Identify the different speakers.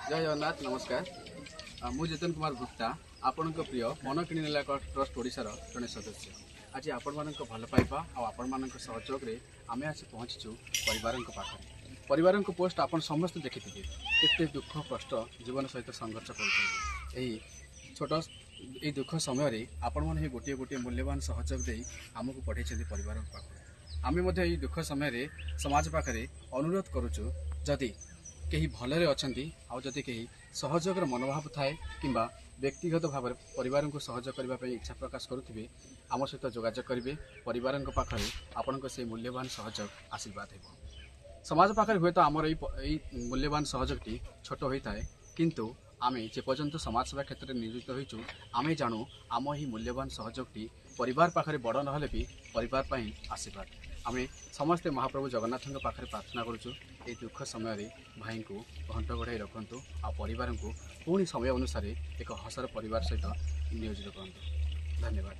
Speaker 1: ଜୟ ଜଗନ୍ନାଥ। ନମସ୍କାର। ମୁଁ ଜିତେନ କୁମାର ଗୁପ୍ତା, ଆପଣଙ୍କ ପ୍ରିୟ ମନ କିଣିନେଲା ଟ୍ରଷ୍ଟ ଓଡ଼ିଶାର ଜଣେ ସଦସ୍ୟ। ଆଜି ଆପଣମାନଙ୍କ ଭଲ ପାଇବା ଆଉ ଆପଣମାନଙ୍କ ସହଯୋଗରେ ଆମେ ଆସି ପହଞ୍ଚିଛୁ ପରିବାରଙ୍କ ପାଖରେ। ପରିବାରଙ୍କ ପୋଷ୍ଟ ଆପଣ ସମସ୍ତେ ଦେଖିଥିବେ, କେତେ ଦୁଃଖ କଷ୍ଟ ଜୀବନ ସହିତ ସଂଘର୍ଷ କରୁଛନ୍ତି। ଏହି ଛୋଟ ଏଇ ଦୁଃଖ ସମୟରେ ଆପଣମାନେ ହିଁ ଗୋଟିଏ ଗୋଟିଏ ମୂଲ୍ୟବାନ ସହଯୋଗ ଦେଇ ଆମକୁ ପଠାଇଛନ୍ତି ପରିବାରଙ୍କ ପାଖକୁ। ଆମେ ମଧ୍ୟ ଏହି ଦୁଃଖ ସମୟରେ ସମାଜ ପାଖରେ ଅନୁରୋଧ କରୁଛୁ, ଯଦି କେହି ଭଲରେ ଅଛନ୍ତି ଆଉ ଯଦି କେହି ସହଯୋଗର ମନୋଭାବ ଥାଏ କିମ୍ବା ବ୍ୟକ୍ତିଗତ ଭାବରେ ପରିବାରଙ୍କୁ ସହଯୋଗ କରିବା ପାଇଁ ଇଚ୍ଛା ପ୍ରକାଶ କରୁଥିବେ, ଆମ ସହିତ ଯୋଗାଯୋଗ କରିବେ। ପରିବାରଙ୍କ ପାଖରେ ଆପଣଙ୍କ ସେଇ ମୂଲ୍ୟବାନ ସହଯୋଗ ଆଶୀର୍ବାଦ ହେବ। ସମାଜ ପାଖରେ ହୁଏତ ଆମର ଏଇ ମୂଲ୍ୟବାନ ସହଯୋଗଟି ଛୋଟ ହୋଇଥାଏ, କିନ୍ତୁ ଆମେ ଯେପର୍ଯ୍ୟନ୍ତ ସମାଜସେବା କ୍ଷେତ୍ରରେ ନିୟୋଜିତ ହୋଇଛୁ, ଆମେ ଜାଣୁ ଆମ ଏହି ମୂଲ୍ୟବାନ ସହଯୋଗଟି ପରିବାର ପାଖରେ ବଡ଼ ନହେଲେ ବି ପରିବାର ପାଇଁ ଆଶୀର୍ବାଦ। ଆମେ ସମସ୍ତେ ମହାପ୍ରଭୁ ଜଗନ୍ନାଥଙ୍କ ପାଖରେ ପ୍ରାର୍ଥନା କରୁଛୁ, ଏହି ଦୁଃଖ ସମୟରେ ଭାଇଙ୍କୁ ଘଣ୍ଟ ଘୋଡ଼ାଇ ରଖନ୍ତୁ ଆଉ ପରିବାରଙ୍କୁ ପୁଣି ସମୟ ଅନୁସାରେ ଏକ ହସର ପରିବାର ସହିତ ନିୟୋଜିତ କରନ୍ତୁ। ଧନ୍ୟବାଦ।